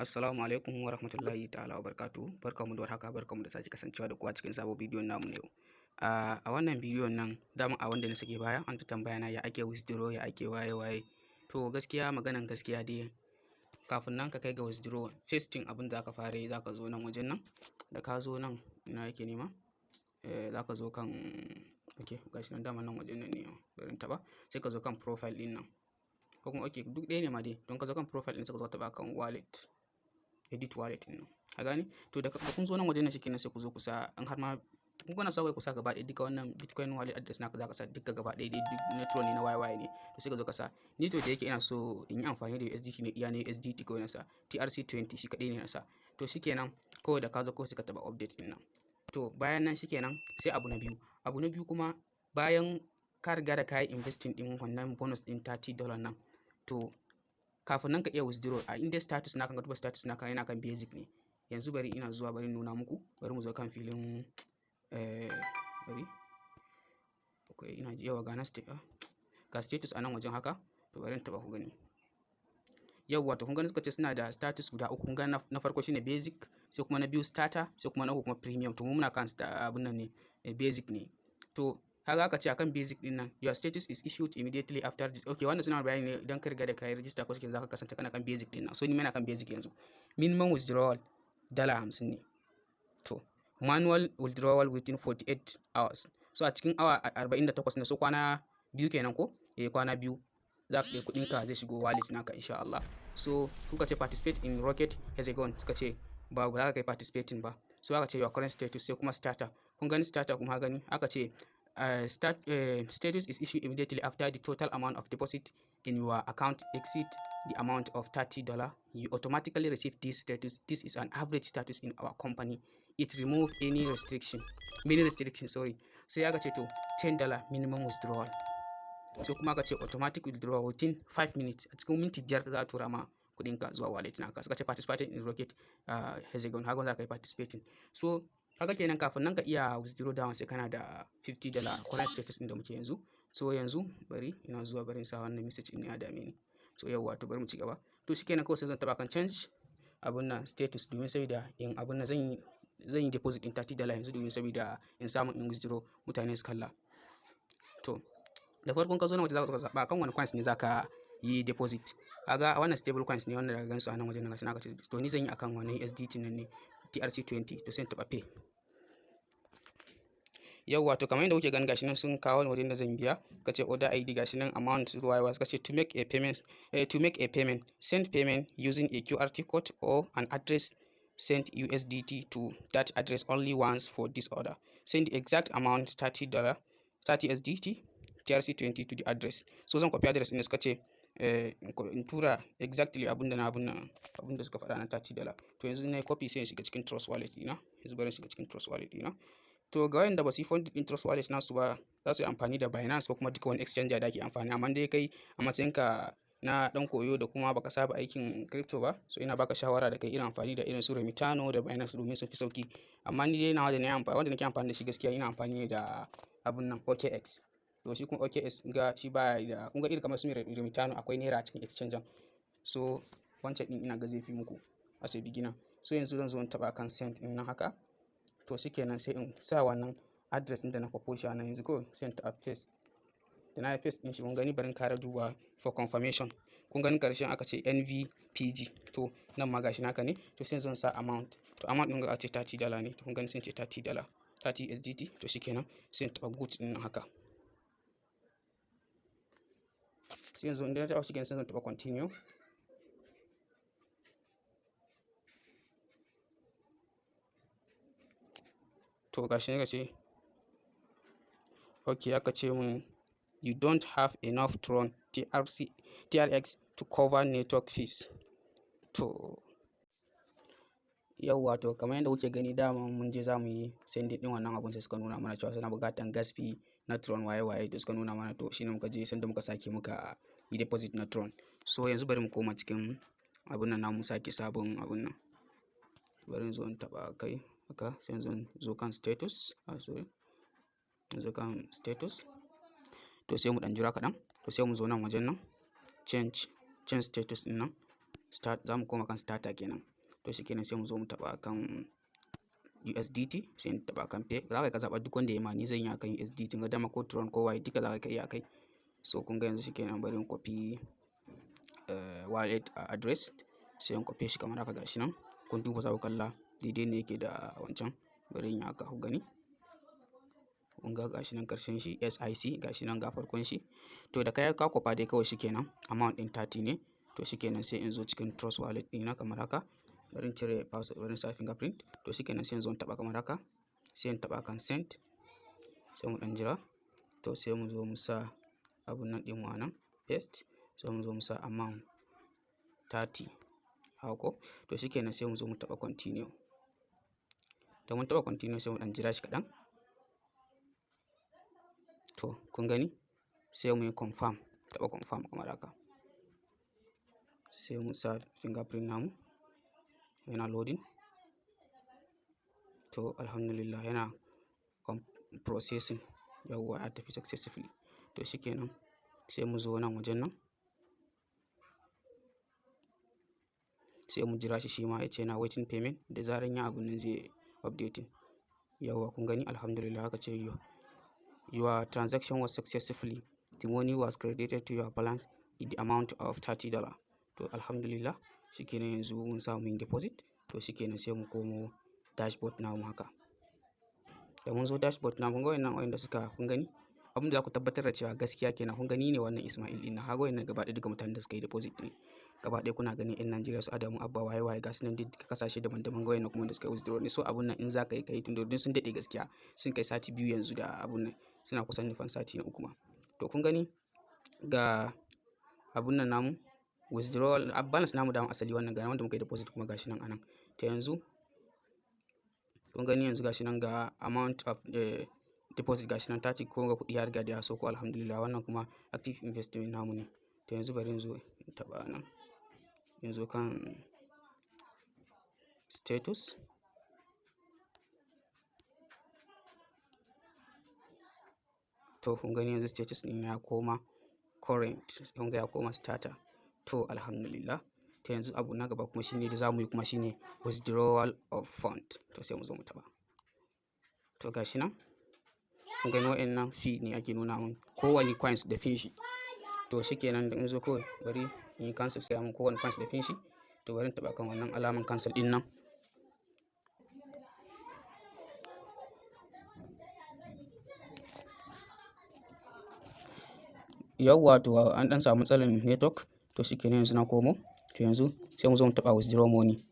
Assalamu alaikum wa rahmatullahi ta'ala wa barakatuhu. Barkanmu da warhaka, barkanmu da sake kasancewa da ku a cikin sabon bidiyon namu na yau. A wannan bidiyon nan, dama a wanda na sake baya, an ta tambaya na ya ake withdraw, ya ake waye waye. To gaskiya, maganan gaskiya dai, kafin nan ka kai ga withdraw, first thing abin da zaka fara yi, zaka zo nan wajen nan, da ka zo nan, ina yake nema? Zaka zo kan, okay, gashi nan, dama nan wajen nan ne, bari in taɓa, sai ka zo kan profile ɗin nan. Ko kuma okay, duk ɗaya ne ma dai, don ka zo kan profile ɗin, sai ka zo ka taɓa kan wallet. Edit wallet ɗin nan. Ka gane? To da kun zo nan wajen nan, shikenan, sai ku zo ku sa, in har ma kun kuna so ku sa gaba ɗaya duka wannan Bitcoin wallet address naka, za ka sa duka gaba ɗaya dai, duk na Tron ne, na YY ne, to sai ka zo ka sa. Ni to da yake ina so in yi amfani da USDT ne, iya ne USDT kawai na sa, TRC20 shi kaɗai ne na sa. To shikenan, kawai da ka zo kawai sai ka taɓa update ɗin nan. To bayan nan shikenan, sai abu na biyu. Abu na biyu kuma, bayan ka riga da ka yi investing ɗin wannan bonus ɗin $30 nan, to kafin nan ka iya withdraw, a inda status naka, ka duba status naka yana kan basic ne. Yanzu bari ina zuwa, bari nuna muku, bari mu zo kan filin, bari. Okay, ina ji yawa, ga na ga status a nan wajen haka, to bari in taɓa ku gani. Yawwa, to kun gani, suka ce suna da status guda uku. Kun ga na farko shine basic, sai kuma na biyu starter, sai kuma na uku kuma premium. To mu muna kan abun nan ne, basic ne. To kaga aka ce akan basic din nan, "Your status is issued immediately after this." Okay, wannan suna bayani ne idan ka riga da kai register ko cikin zaka kasance kana kan basic din nan. So ni ma ina kan basic yanzu. Minimum withdrawal $50 ne. To manual withdrawal within 48 hours. So a cikin awa 48 ne, so kwana 2 kenan ko? Eh, kwana 2 za ka kai kuɗin ka zai shigo wallet naka insha Allah. So kuka ce participate in Rocket Hexagon, suka ce ba za ka kai participating ba. So aka ce your current status, sai kuma starter. Kun gani starter kuma, gani aka ce status is issued immediately after the total amount of deposit in your account exceed the amount of $30. You automatically receive this status. This is an average status in our company. It remove any restriction, many restriction, sorry. Sai aka ce to $10 minimum withdrawal. Sai kuma aka ce automatic withdrawal within 5 minutes. A cikin minti 5 za a tura ma kuɗinka zuwa wallet naka. Suka ce participating in Rocket Hexagon, haka za ka yi participating. So kaga kenan kafin nan ka iya withdraw down, sai kana da $50 current status ɗin da muke yanzu. So yanzu bari ina zuwa, bari in sa wannan message ɗin ya dame ni. So yawwa, to bari mu ci gaba. To shikenan, kawai sai zan taɓa kan change abun nan status, domin saboda in abun nan zan yi deposit ɗin $30 yanzu, domin saboda in samu in withdraw, mutane su kalla. To da farkon ka zo nan waje, za ka zaɓa kan wani coins ne za ka yi deposit. Kaga wannan stable coins ne wanda daga gansu a nan wajen nan, gashi aka ce. To ni zan yi akan wannan USDT nan ne, TRC20. To sai in taɓa pay. Yawwa, to kamar yadda kuke gani, gashi nan sun kawo ni wajen da zan biya. Suka ce order ID, gashi nan amount zuwa. Suka ce to make a payment, send payment using a QR code or an address. Send USDT to that address only once for this order. Send the exact amount, $30, 30 SDT TRC20 to the address. So zan copy address ɗin da suka ce in tura, exactly abun da na abun nan, abun da suka faɗa na $30. To yanzu na yi copy, sai in shiga cikin Trust Wallet ɗina. Yanzu bari in shiga cikin Trust Wallet ɗina. To ga wayanda ba su yi funding ɗin Trust Wallet nasu ba, za su yi amfani da Binance ko kuma duka wani exchanger da ake amfani. Amma dai kai a matsayinka na ɗan koyo da kuma baka saba aikin crypto ba, so ina baka shawara da kai irin amfani da irin su Remitano da Binance, domin sun fi sauki. Amma ni dai nawa da na yi amfani, wanda nake amfani da shi gaskiya, ina amfani ne da abun nan, OKX. To shi kuma OKX ga shi baya da, kun ga irin kamar su Remitano, akwai naira a cikin exchanger. So wancan ɗin ina ga zai fi muku as a beginner. So yanzu zan zo in taɓa kan send ɗin nan haka. To shikenan, sai in sa wannan address ɗin da na kwafo shi a nan yanzu, kawai sai in taɓa paste. Da na yi paste ɗin shi, kun gani, bari in kara duba for confirmation. Kun gani, ƙarshen aka ce NVPG. To nan ma gashi naka ne. To sai zan sa amount. To amount ɗin ga aka ce $30 ne. To kun gani, sai in ce $30, 30 SDT. To shikenan, sai in taɓa good ɗin nan haka. Sai yanzu idan na taɓa, shikenan, sai zan taɓa continue. To gashi ne, ce okay, aka ce mun "You don't have enough Tron TRC TRX to cover network fees." To yauwa, to kamar yadda kuke gani, dama mun je za mu yi sending ɗin wannan abun, sai suka nuna mana cewa suna buƙatan gas fee na Tron waye waye da suka nuna mana. To shine muka je sanda muka sake muka yi deposit na Tron. So yanzu bari mu koma cikin abun nan namu, sake sabon abun nan. Bari in zo in taɓa kai haka, sai yanzu in zo kan status, ah sorry, in zo kan status. To sai mu ɗan jira kaɗan. To sai mu zo nan wajen nan, change status ɗin nan. Start, za mu koma kan starter kenan. To shikenan, sai mu zo mu taɓa kan USDT, sai in taɓa kan pay. Za ka zaɓa duk wanda ya ma. Ni zan yi akan USDT, ga dama ko Tron ko waye, duka za ka iya akai. So kun ga yanzu shikenan, bari in copy wallet address, sai in copy shi kamar haka. Gashi nan, kun duba, za ku kalla daidai ne yake da wancan. Bari in yi haka ku gani. Kun ga gashi nan karshen shi SIC, gashi nan ga farkon shi. To da kai ka kwafa dai kawai shikenan, amount din 30 ne. To shikenan, sai in zo cikin Trust Wallet ɗina kamar haka. Bari in cire password, bari in sa fingerprint. To shikenan, sai in zo in taɓa kamar haka, sai in taɓa kan send, sai mu ɗan jira. To sai mu zo mu sa abun nan ɗin mu a nan, paste, sai mu zo mu sa amount 30 haka ko. To shikenan, sai mu zo mu taɓa continue. Da mun taɓa continue, sai mu ɗan jira shi kaɗan. To kun gani, sai mu yi confirm, taɓa confirm kamar haka, sai mu sa fingerprint namu. Yana loading. To alhamdulillah, yana processing. Yawwa, ya tafi successfully. To shikenan, sai mu zo nan wajen nan, sai mu jira shi. Shi ma ya ce yana waiting payment. Da zaran ya abun nan, zai updating. Yawwa, kun gani, alhamdulillah, haka ce your transaction was successfully, the money was credited to your balance in the amount of $30. To alhamdulillah, shikenan, yanzu mun samu yin deposit. To shikenan, sai mu komo dashboard namu haka. Da mun zo dashboard namu, kun ga wayannan wayanda suka, kun gani, abin da za ku tabbatar da cewa gaskiya kenan. Kun gani ne, wannan Ismail din na haga, wayannan gaba ɗaya duka mutanen da suka yi deposit ne gaba ɗaya. Kuna ganin yan Najeriya, su Adamu Abba, waye waye, ga su nan duka kasashe daban-daban. Ga wayannan kuma da suka yi withdraw ne. So abun nan in za ka yi, ka yi, tunda sun daɗe gaskiya, sun kai sati 2 yanzu da abun nan, suna kusan nufan sati na 3 ma. To kun gani, ga abun nan namu, withdrawal balance namu dama asali wannan, ga wanda muka yi deposit kuma gashi nan anan. To yanzu kun gani, yanzu gashi nan ga amount of deposit, gashi nan 30. Ko ga kuɗi ya riga da ya sauko, alhamdulillah. Wannan kuma active investment namu ne. To yanzu bari in zo in taɓa nan, yanzu kan status. To kun gani, yanzu status ɗin ya koma current, kun ga ya koma starter. To alhamdulillah. To yanzu abu na gaba kuma shine da zamu yi kuma shine withdrawal of fund. To sai mu zo mu taɓa. To gashi nan, kun gani, wa'annan fee ne ake nuna mun, kowane coins da fee shi. To shikenan, da in zo kawai bari in yi cancel, sai mun kowane coins da fee shi. To bari in taɓa kan wannan alaman cancel ɗin nan. Yawwa, to an ɗan samu matsalar network. To shikenan, yanzu na komo. To yanzu sai mu zo mu taɓa withdraw money.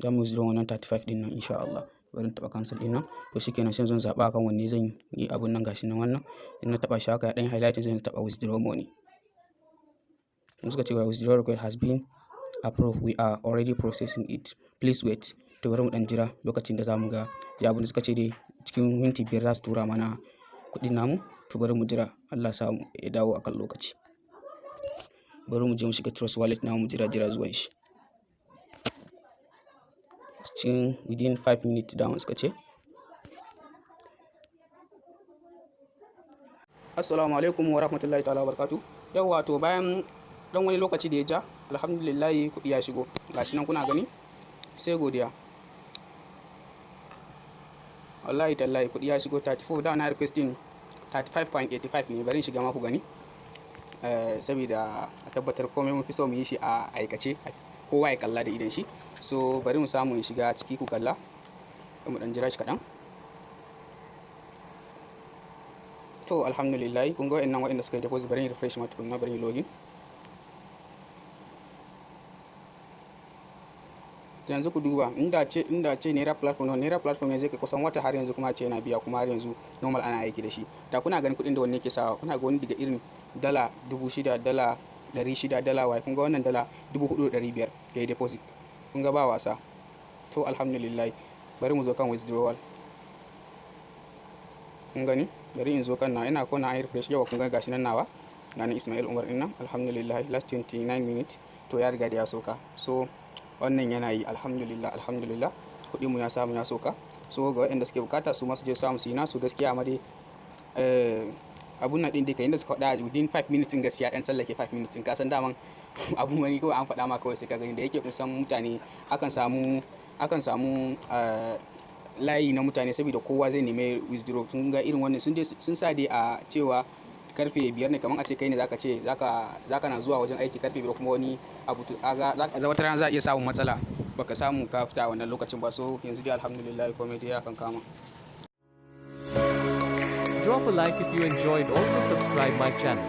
Za mu withdraw wannan 35 ɗin nan insha Allah. Bari in taɓa cancel ɗin nan. To shikenan, sai zan zaɓa akan wanne zan yi abun nan. Gashi nan wannan, in na taɓa shi haka, ya ɗan yi highlighting, sai in taɓa withdraw money. In suka ce withdrawal request has been approved, we are already processing it, please wait. To bari mu ɗan jira lokacin da zamu ga ya abun da suka ce dai, cikin minti 5 za su tura mana kuɗin namu. To bari mu jira, Allah sa mu ya dawo akan lokaci. Bari mu je mu shiga Trust Wallet namu, mu jira zuwan shi cikin within 5 minutes dama suka ce. Assalamu alaikum wa rahmatullahi ta'ala wa barakatuh. Yawwa, to bayan dan wani lokaci da ya ja, alhamdulillah, kuɗi ya shigo. Gashi nan kuna gani, sai godiya. Wallahi tallahi, kuɗi ya shigo 34. Da na requesting 35.85 ne. Bari in shiga ma ku gani, saboda a tabbatar komai mun fi so mu yi shi a aikace, kowa ya kalla da idon shi. So bari mu samu in shiga ciki ku kalla, mu dan jira shi kaɗan. To alhamdulillah, kun ga wa'annan wa'anda suka yi deposit. Bari in refresh ma tukunna, bari in login. Yanzu ku duba, inda ce Naira platform, Naira platform yanzu kai kusan wata har yanzu kuma ce yana biya, kuma har yanzu normal ana aiki da shi. Da kuna ganin kuɗin da wanne yake sawa, kuna ga wani daga irin $6,000, $600, dala waye. Kun ga wannan $4,500 ya yi deposit, kun ga ba wasa. To alhamdulillah, bari mu zo kan withdrawal. Kun gani, bari in zo kan na ina ko na yi refresh. Yawa, kun ga gashi nan nawa, gani Ismail Umar ɗin nan. Alhamdulillah, last 29 minutes, to ya riga da ya soka. So wannan yana yi, alhamdulillah, alhamdulillah, kuɗin mu ya samu ya soka. So ga waɗanda suke bukata, su ma su je samu su yi nasu gaskiya. Amma dai abun nan ɗin dai, inda suka faɗa within 5 minutes ɗin, gaskiya ɗan tsallake 5 minutes ɗin. Ka san daman Abun wani kawai an faɗa ma kawai sai ka gani. Da yake kun san mutane, akan samu layi na mutane, saboda kowa zai nemi withdraw. Sun ga irin wannan, sun dai sun sa dai a cewa karfe 5 ne. Kamar a ce kai ne zaka ce zaka na zuwa wajen aiki karfe 5, kuma wani abu, to kaga wata rana za a iya samun matsala, baka samu ka fita a wannan lokacin ba. So yanzu dai alhamdulillah, komai dai ya kan kama. Drop a like if you enjoyed. Also subscribe my channel.